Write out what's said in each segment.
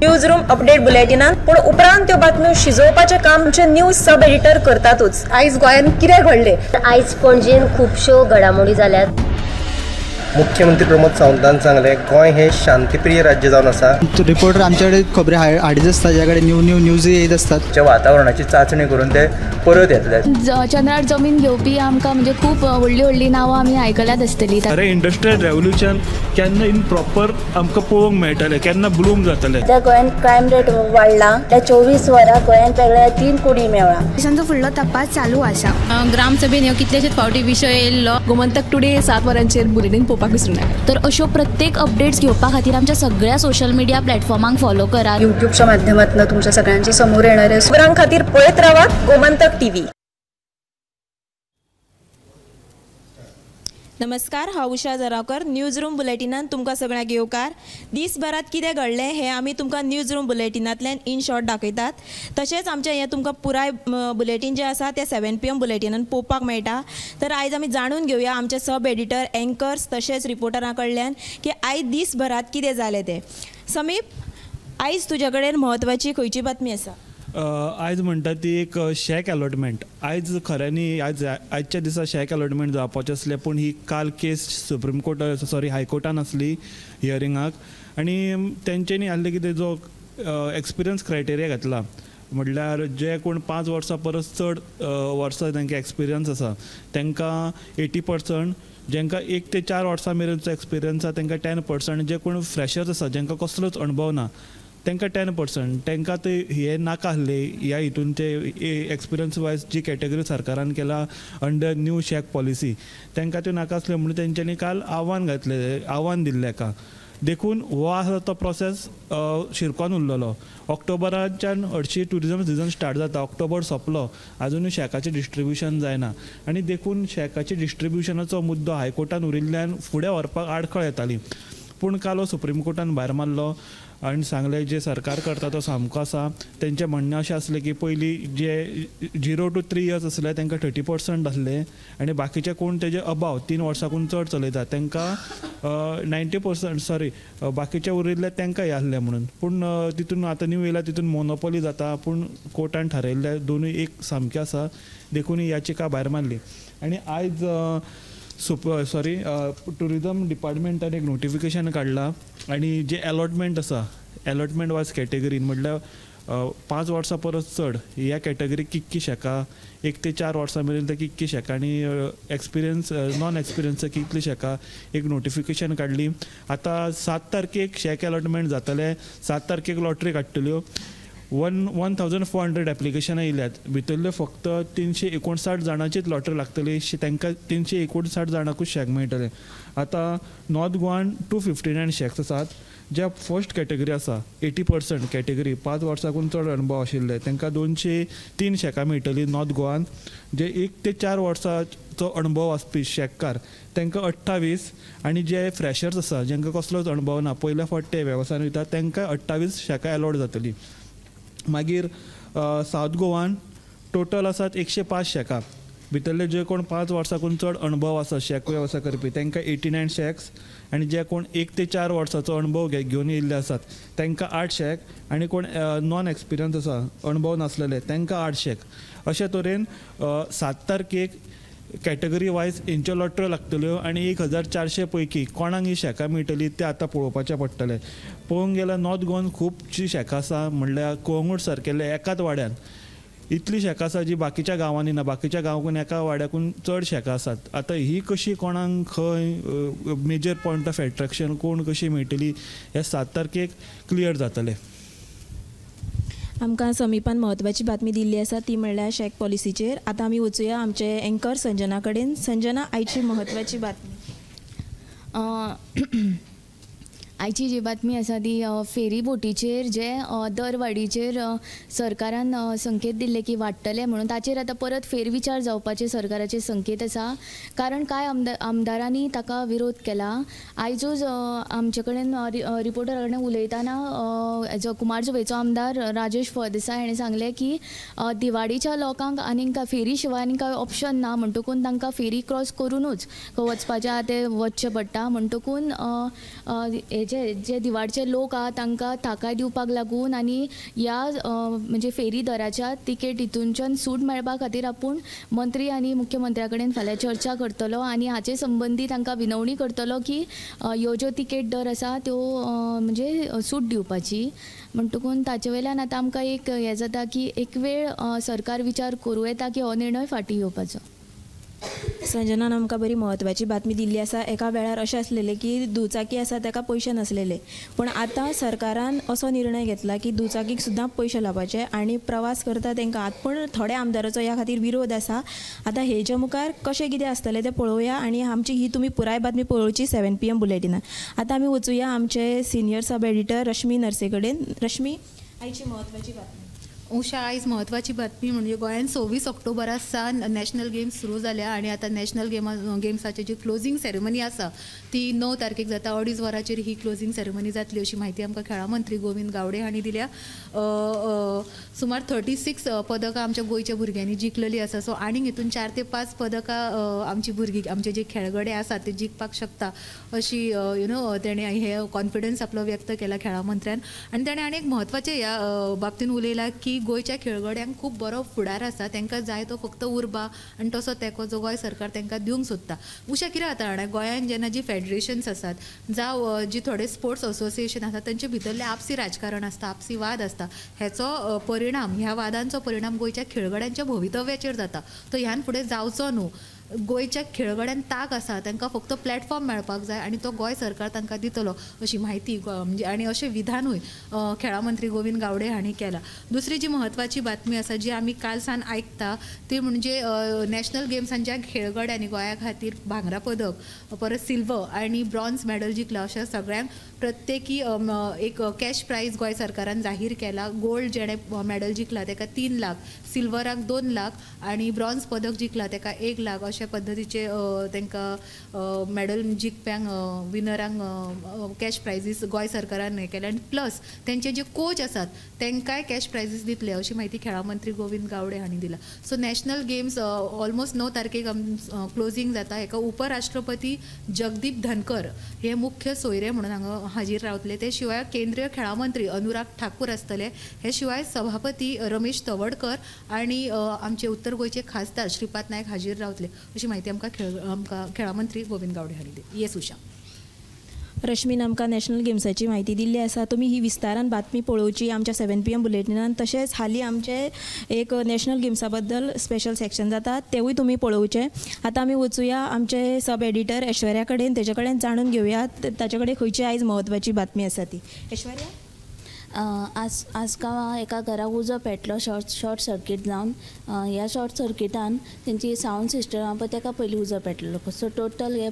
News room update बुलेटिनान, पूण उपरांत त्यो बातम्यो शिजोवपाचें काम आमचे न्यूज सब एडिटर करतातूच। आयज गोंयांत कितें घडलें, आयज पणजेन खुबश्यो घडामोडी जाल्यात। मुख्यमंत्री प्रमोद सावंतान सांगलें, गोंय हे शांतीप्रिय राज्य जावन आसा। रिपोर्टर आमच्याकडे खबरी हाडीत आसता, ज्या कडेन न्यू न्यू न्यूज येत आसतात। वातावरणाची चाचणी करून ते परत येतले। चंद्रार जमीन घेवपी आमकां म्हणजे खूब व्हडली व्हडली नांवां आमी आयकल्यात आसतली। अरे इंडस्ट्रियल रेव्होल्युशन केन्ना इन प्रॉपर आमकां पळोवंक मेळटलें, केन्ना ब्लूम जातलें। त्या गोंयांत क्रायम रेट वाडला, त्या 24 वरां गोंयांत वेगळ्या 3 कोटी मेळ्ळा। पोलिसांचो फुडलो तपास चालू आसा। ग्रामसभेन ह्यो कितलेशेच फावटी विशय येयल्लो। गोमंतक टुडे 7 वरांचेर बुलेटीन पळोवपाक विसरूं नाका। तर अश्यो प्रत्येक अपडेट्स घेवपा खातीर आमच्या सगळ्या सोशल मिडिया प्लॅटफॉर्मांक फॉलो करात। युट्यूबच्या माध्यमातून तुमच्या सगळ्यांच्या समोर येणारे खबरां खातीर पळयत रावात गोमंतक टीव्ही। नमस्कार, हांव उषा जरावकर। न्यूज रूम बुलेटिनान तुमकां सगळ्यांक येवकार। दीसभरांत कितें घडलें हें आमी तुमकां न्यूज रूम बुलेटिनांतल्यान इन शॉर्ट दाखयतात। तशेंच आमचें हें तुमकां पुराय बुलेटीन जें आसा तें 7 PM बुलेटिनान पळोवपाक मेळटा। तर आयज आमी जाणून घेवया आमचे सब एडिटर, एंकर्स तशेंच रिपोर्टरां कडल्यान की आयज दीसभरांत कितें जालें तें। समीप, आयज तुज्या कडेन म्हत्वाची खंयची बातमी आसा? आयज म्हणटा ती एक शॅक अलॉटमेंट। आयज खऱ्यांनी आयच्या दिसा शॅक अलॉटमेंट जावपाचें आसलें, पूण ही काल केस सुप्रीम कोर्ट सॉरी हायकोर्टान आसली हियरिंगाक, आनी तेंच्यांनी आहलें की तेजो एक्सपिरियन्स क्रायटेरिया घातला, म्हटल्यार जे कोण 5 वर्सां परस चड वर्सां तांकां एक्सपिरियन्स आसा तांकां 80%, जांकां 1 ते 4 वर्सां मेरेनचो एक्सपिरियन्स आसा तांकां 10%, जे कोण फ्रेशर्स आसा जांकां कसलोच अणभव ना तांकां 10%। तांकां ते हे नाका आहले ह्या हितून ते एक्सपिरियन्स वायज जी कॅटेगरी सरकारान केला अंडर न्यू शॅक पॉलिसी तांकां त्यो नाका आसल्यो म्हणून तेंच्यांनी काल आव्हान घातलें, आव्हान दिल्लें हाका। देखून हो आसा तो प्रोसेस शिरकोन उरलेलो। ऑक्टोबराच्यान हरशीं ट्युरिजम सिजन स्टार्ट जाता, ऑक्टोबर सोंपलो आजुनूय शॅकाचें डिस्ट्रिब्युशन जायना, आनी देखून शॅकाचें डिस्ट्रिब्युशनाचो मुद्दो हायकोर्टान उरिल्ल्यान फुडें व्हरपाक आडखळ येताली। पूण काल हो सुप्रीम कोर्टान भायर मारलो आनी सांगलें जे सरकार करता तो सामको आसा। तेंचें म्हणणें अशें आसलें की पयलीं जे 0 to 3 years आसले तांकां 30% आसले, आनी बाकीचे कोण तेजे अबाव 3 वर्सांकून चड चलयता तांकां 90% सॉरी बाकीचे उरिल्ले तांकां हें आसलें म्हणून। पूण तितून आतां न्यू येयला तितून मोनोपोली जाता, पूण कोर्टान थारायल्लें दोनूय एक सामकें आसा, देखून ही याचिका भायर मारली। आनी आयज सॉरी ट्युरिजम डिपार्टमेंटान एक नोटिफिकेशन काडलां, आनी जे अलॉटमेंट आसा अलॉटमेंट वायज कॅटेगरीन म्हटल्यार 5 वर्सां परस चड ह्या कॅटेगरीक कितकी शॅकां, 1 ते 4 वर्सां मेरेन ते कितकी शॅकां आनी एक्सपिरियन्स नॉन एक्सपिरियन्स कितली शॅकां, एक नोटिफिकेशन काडली। आतां 7 तारखेक शॅक अलॉटमेंट जातलें, 7 तारखेक लॉटरी काडटल्यो। 1400 एप्लिकेशनां येयल्यात, भितरल्यो फक्त 359 जाणांचीच लॉटरी लागतली, तांकां 359 जाणांकूच शॅक मेळटलें। आतां नॉर्थ गोवान 259 शॅक्स आसात, ज्या फर्स्ट कॅटेगरी आसा 80% कॅटेगरी 5 वर्सांकून चड अणभव आशिल्ले तांकां 203 शॅकां मेळटली नॉर्थ गोवान। जे 1 ते 4 वर्सांचो अणभव आसपी शॅककार तांकां 28, आनी जे फ्रेशर्स आसा जांकां कसलोच अणभव ना पयल्या फावट ते वेवसायान वयता तांकां 28 शॅकां अलॉट जातली। मागीर सावथ गोवान टोटल आसात 105 शॅकां, भितरले जे कोण 5 वर्सांकून चड अणभव आसा शॅक वेवसाय करपी तांकां 89 शॅक्स, आनी जे कोण 1 ते 4 वर्सांचो अणभव घेवन येयल्ले आसात तांकां 8 शॅक, आनी कोण नॉन एक्सपिरियन्स आसा अणभव नासलेले तांकां 8 शॅक। अशे तरेन 7 तारखेक कॅटेगरी वायज हेंच्यो लॉटऱ्यो लागतल्यो आनी 1400 पैकी कोणाक ही शॅकां मेळटली तें आतां पळोवपाचें पडटलें। पळोवंक गेल्यार नॉर्थ गोवान खुबशीं शॅकां आसा, म्हणल्यार कोंगूट सारकेले एकाच वाड्यान इतली शॅकां आसा जी बाकीच्या गांवांनी ना, बाकीच्या गांवांकून एका वाड्याकून चड शॅकां आसात। आतां ही कशी कोणाक खंय मेजर पॉयंट ऑफ एट्रेक्शन कोण कशी मेळटली हें 7 तारखेक क्लियर जातलें। आमकां समीपान म्हत्वाची बातमी दिल्ली आसा ती म्हणल्यार शॅक पॉलिसीचेर। आतां आमी वचुया आमचे एंकर संजना कडेन। संजना, आयची म्हत्वाची बातमी? आयची जी बातमी आसा ती फेरी बोटीचेर जे दरवाडीचेर सरकारान संकेत दिल्ले की वाडटले म्हणून, ताचेर आतां परत फेरविचार जावपाचे सरकाराचे संकेत आसा। कारण कांय आमदारांनी ताका विरोध केला। आयजूच आमचे कडेन रिपोर्टरा कडेन उलयतना जो कुमारजुवेचो आमदार राजेश फळदेसाय हाणें सांगलें की दिवाडीच्या लोकांक आनीक फेरी शिवाय आनीक कांय ऑप्शन ना, म्हणटकून तांकां फेरी क्रॉस करुनूच वचपाचें आहा तें वचचें पडटा। म्हणटकून हेजे जे दिवाडचे लोक आहा तांकां थाकाय दिवपाक लागून आनी ह्या म्हणजे फेरी दराच्या तिकेट हितूनच्यान सूट मेळपा खातीर आपूण मंत्री आनी मुख्यमंत्र्या कडेन फाल्यां चर्चा करतलो आनी हाचे संबंदी तांकां विनवणी करतलो की ह्यो ज्यो तिकेट दर आसा त्यो म्हणजे सूट दिवपाची. म्हणटकून ताचे वयल्यान आतां आमकां एक हें जाता की एक वेळ सरकार विचार करूं येता की हो निर्णय फाटीं घेवपाचो. संजनान आमकां बरी म्हत्वाची बातमी दिल्ली आसा. एका वेळार अशें आसलेलें की दुचाकी आसा ताका पयशे नासलेले, पूण आतां सरकारान असो निर्णय घेतला की दुचाकीक सुद्दां पयशे लावपाचे आनी प्रवास करता तांकां. पूण थोड्या आमदाराचो ह्या खातीर विरोध आसा. आतां हेच्या मुखार कशें कितें आसतलें तें पळोवया आनी आमची ही तुमी पुराय बातमी पळोवची 7 PM बुलेटिनान. आतां आमी वचुया आमचे सिनियर सब एडिटर रश्मी नर्से कडेन. रश्मी, आयची म्हत्वाची बातमी. उषा, आयज म्हत्वाची बातमी म्हणजे गोंयांत 26 ऑक्टोबरा सावन नॅशनल गेम्स सुरू जाल्या आनी आतां नॅशनल गेम्साची जी क्लोजींग सेरेमनी आसा ती 9 तारखेक जाता. 2:30 वरांचेर ही क्लोजींग सेरेमनी जातली अशी म्हायती आमकां खेळां मंत्री गोविंद गावडे हांणी दिल्या. सुमार 36 पदकां आमच्या गोंयच्या भुरग्यांनी जिखलेली आसा. सो आनीक हितून 4 ते 5 पदकां आमची भुरगीं, आमचे जे खेळगडे आसात ते जिखपाक शकता अशी you know तेणें हे कॉन्फिडन्स आपलो व्यक्त केला खेळां मंत्र्यान. आनी तेणें आनी एक म्हत्वाचें ह्या बाबतीन उलयलां की गोंयच्या खेळगड्यांक खूब बरो फुडार आसा, तांकां जाय तो फक्त उर्बा आनी तसो तेंको जो गोंय सरकार तांकां दिवंक सोदता. उशा, कितें जाता जाणा, गोंयांत जेन्ना जी फेडरेशन्स आसात जावं जी थोडे स्पोर्ट्स असोसिएशन आसात तांचे भितरलें आपसी राजकारण आसता, आपसी वाद आसता. हेचो परिणाम, ह्या वादांचो परिणाम गोंयच्या खेळगड्यांच्या भवितव्याचेर जाता. तो ह्यान फुडें जावचो न्हू. गोंयच्या खेळगड्यांक तांक आसा, तांकां फक्त प्लॅटफॉर्म मेळपाक जाय आनी तो गोंय सरकार तांकां दितलो अशी म्हायती म्हणजे आनी अशें विधानूय खेळां मंत्री गोविंद गावडे हांणी केलां. दुसरी जी म्हत्वाची बातमी आसा जी आमी काल सावन आयकता ती म्हणजे नॅशनल गेम्सांच्या खेळगड्यांनी गोंया खातीर भांगरा पदक, परत सिल्वर आनी ब्रॉन्ज मॅडल जिखला अशा सगळ्यांक प्रत्येकी एक कॅश प्रायज गोंय सरकारान जाहीर केला. गोल्ड जेणे मॅडल जिखला ताका 3 लाख, सिल्वराक 2 लाख आनी ब्रॉन्ज पदक जिखला ताका 1 लाख अशा पद्दतीचे तांकां मॅडल जिखप्यांक, विनरांक कॅश प्रायजीस गोंय सरकारान हें केलें. आनी प्लस तेंचे जे कोच आसात तांकांय कॅश प्रायजीस दितले अशी म्हायती खेळां मंत्री गोविंद गावडे हांणी दिला. सो नॅशनल गेम्स ऑलमोस्ट 9 तारखेक क्लोजींग जाता. हेका उपराष्ट्रपती जगदीप धनकर हे मुख्य सोयरे म्हणून हांगा हाजीर रावतले. ते शिवाय केंद्रीय खेळां मंत्री अनुराग ठाकूर आसतले. हे शिवाय सभापती रमेश तवडकर आनी आमचे उत्तर गोंयचे खासदार श्रीपाद नायक हाजीर रावतले अशी म्हायती आमकां खेळां मंत्री गोविंद गावडे हांणी दिली. येस उषा. रश्मीन आमकां नॅशनल गेम्साची म्हायती दिल्ली आसा. तुमी ही विस्तारान बातमी पळोवची आमच्या 7 PM बुलेटिनान. तशेंच हालीं आमचे एक नॅशनल गेम्सा बद्दल स्पेशल सेक्शन जाता तेवूय तुमी पळोवचें. आतां आमी वचुया आमचे सब एडिटर ऐश्वर्या कडेन, तेजे कडेन जाणून घेवया ताचे कडेन खंयची आयज म्हत्वाची बातमी आसा ती. ऐश्वर्या, आज आसगांवां एका घराक उजो पेटलो शॉर्ट सर्कीट जावन. ह्या शॉर्ट सर्किटान तेंची सावंड सिस्टम आहा पळय तेका पयलीं उजो पेटलो. सो टोटल हे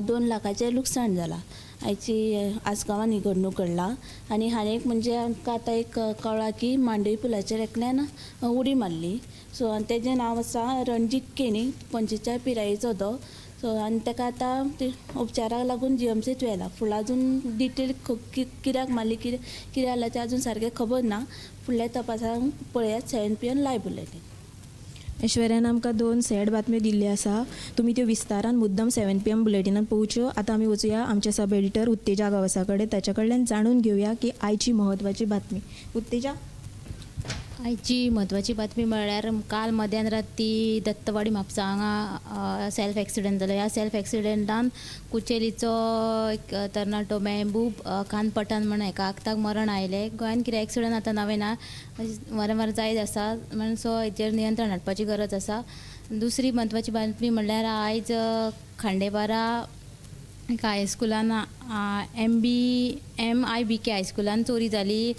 2 लाखाचें लुकसाण जालां. आयची आसगांवान ही घडणूक घडला. आनी हाणें एक म्हणजे आमकां आतां एक कळ्ळां की मांडवी पुलाचेर एकल्यान उडी मारली. सो आनी तेजें नांव आसा रणजीत केणी, 45 पिरायेचो तो. सो आनी ताका आतां उपचाराक लागून GMCत व्हेला. फुडलो अजून डिटेल कित्याक मारली, कितें जालां तें अजून सारकें खबर ना. फुडल्या तपासाक पळयात 7 PM live bulletin. ऐश्वर्यान आमकां 2 सॅड बातम्यो दिल्ल्यो आसा. तुमी त्यो विस्तारान मुद्दम 7 PM बुलेटिनान पळोवच्यो. आतां आमी वचुया आमचे सब एडिटर उत्तेजा गांवसा कडेन, ताच्या कडल्यान जाणून घेवया की आयची म्हत्वाची बातमी. उत्तेजा, आयची म्हत्वाची बातमी म्हळ्यार काल मध्यान राती दत्तवाडी म्हापसा हांगा सेल्फ एक्सिडंट जालो. ह्या सेल्फ एक्सिडंटान कुचेलीचो एक तरणाटो मेहबूब खान पठाण म्हण एका आक्ताक मरण आयलें. गोंयांत कितें एक्सिडंट आतां नवें ना, वारंवार जायत आसा, म्हण सो हेचेर नियंत्रण हाडपाची गरज आसा. दुसरी म्हत्वाची बातमी म्हणल्यार आयज खांडेपारा एका हायस्कुलान MIBK हायस्कुलान चोरी जाली.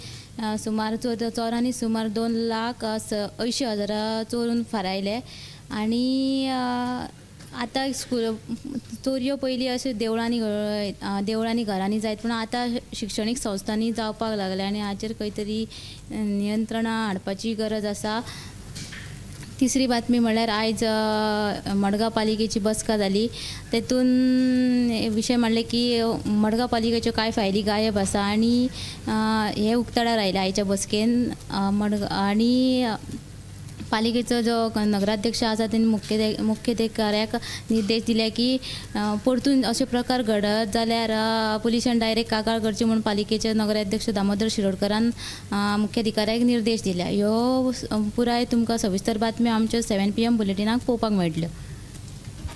सुमार चोरांनी सुमार 2,80,000 चोरून फारायले. आनी आतां स्कूल चोरयो पयलीं अश्यो देवळांनी घरांनी जायत, पूण आतां शिक्षणीक संस्थांनी जावपाक लागले आनी हाचेर खंय तरी नियंत्रणां हाडपाची गरज आसा. तिसरी बातमी म्हणल्यार आयज मडगांव पालिकेची बसका जाली. तेतून विशय म्हणले की मडगांव पालिकेच्यो कांय फायली गायब आसा आनी हे उक्ताडार आयले आयच्या बसकेन. मडगांव आनी पालिकेचो जो नगराध्यक्ष आसा तेणी मुख्याधिकाऱ्याक निर्देश दिले की परतून अशे प्रकार घडत जाल्यार पुलिसान डायरेक्ट कागाळ करची म्हूण पालिकेचे नगराध्यक्ष दामोदर शिरोडकरान मुख्याधिकाऱ्याक निर्देश दिल्या. ह्यो पुराय तुमकां सविस्तर बातम्यो आमच्यो 7 PM बुलेटिनाक पळोवपाक मेळटल्यो.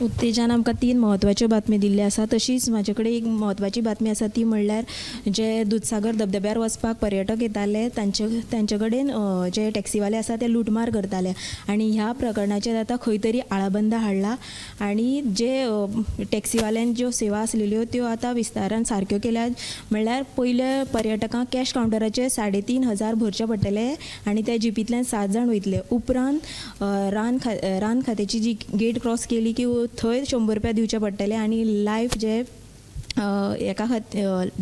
उत्तेजान आमकां 3 म्हत्वाच्यो बातमी दिल्ल्यो आसा. तशीच म्हाजे कडेन एक म्हत्वाची बातमी आसा ती म्हणल्यार जे दुदसागर धबधब्यार वचपाक पर्यटक येताले तांचे कडेन जे टॅक्सीवाले आसा ते लुटमार करताले आनी ह्या प्रकरणाचेर आतां खंय तरी आळाबंदा हाडला आनी जे टॅक्सीवाल्यांक ज्यो सेवा आसलेल्यो त्यो आतां विस्तारान सारक्यो केल्यात. म्हणल्यार पयले पर्यटकांक कॅश कावंटराचे 3500 भरचे पडटले आनी त्या जिपींतल्यान 7 जाण वयतले. उपरांत रान खात्याची जी गेट क्रॉस केली की थंय 100 रुपया दिवचे पडटले आनी लायफ जे एका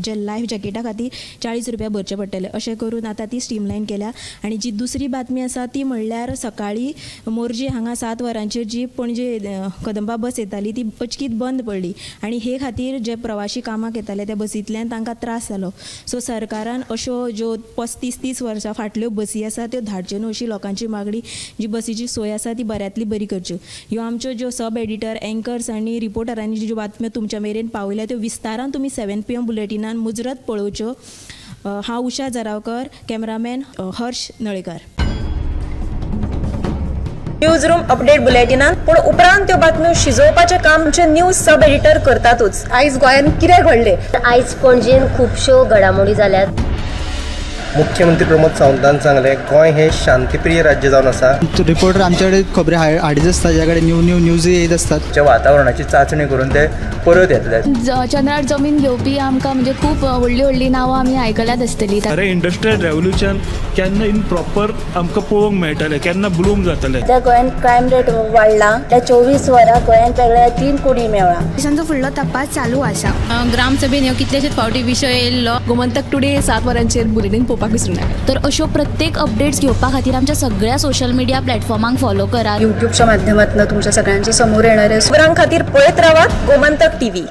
जे लायफ जॅकेटा खातीर 40 रुपया भरचे पडटले. अशें करून आतां ती स्ट्रीमलायन केल्या. आनी जी दुसरी बातमी आसा ती म्हणल्यार सकाळीं मोरजी हांगा 7 वरांचेर जी पणजे कदंबा बस येताली ती अचकीत बंद पडली आनी हे खातीर जे प्रवाशी कामाक येताले त्या बसींतल्यान तांकां त्रास जालो. सो सरकारान अश्यो ज्यो 35-30 वर्सां फाटल्यो बसी आसा त्यो धाडच्यो न्हू अशी लोकांची मागणी. जी बसीची सोय आसा ती बऱ्यांतली बरी करच्यो. ह्यो आमच्यो ज्यो सब एडिटर, एंकर्स आनी रिपोर्टरांनी ज्यो बातम्यो तुमच्या मेरेन पावयल्या त्यो विस्तारान तुमी 7 PM बुलेटिनान मुजरत पळोवच्यो. हांव Usha Jaravkar, cameraman Harsh Nalekar. News room update बुलेटिनान पूण उपरांत त्यो बातम्यो शिजोवपाचें काम आमचे न्यूज सब एडिटर करतातूच. आयज गोंयांत कितें घडलें? आयज पणजेन खुबश्यो घडामोडी जाल्यात. मुख्यमंत्री प्रमोद सावंतान सांगलें गोंय हें शांतिप्रिय राज्य जावन आसा. रिपोर्टर आमचे कडेन खबरी हाडीत आसता, ज्या कडेन न्यू न्यू न्यूज येत आसतात. वातावरणाची चांचणी करून ते परत येतले. चंद्रार जमीन घेवपी आमकां म्हणजे खूब व्हडली व्हडली नांवां आमी आयकल्यात आसतली. अरे इंडस्ट्रियल रेवोल्युशन केन्ना इन प्रॉपर आमकां पळोवंक मेळटलें, केन्ना ब्लूम जातलें. त्या गोंयांत क्रायम रेट वाडला, त्या 24 वरां गोंयांत वेगळ्या 3 कोटी मेळ्ळा. पोलिसांचो फुडलो तपास चालू आसा. ग्रामसभेन ह्यो कितलेशेच फावटी विशय येयल्लो. गोमंतक टुडे 7 वरांचेर बुलेटीन पळोवपाक विसरूं नाका. तर अश्यो प्रत्येक अपडेट्स घेवपा खातीर आमच्या सगळ्या सोशल मिडिया प्लॅटफॉर्मांक फॉलो करात. युट्यूबच्या माध्यमातून तुमच्या सगळ्यांच्या समोर येणारे खबरां खातीर पळयत रावात गोमंतक टीव्ही.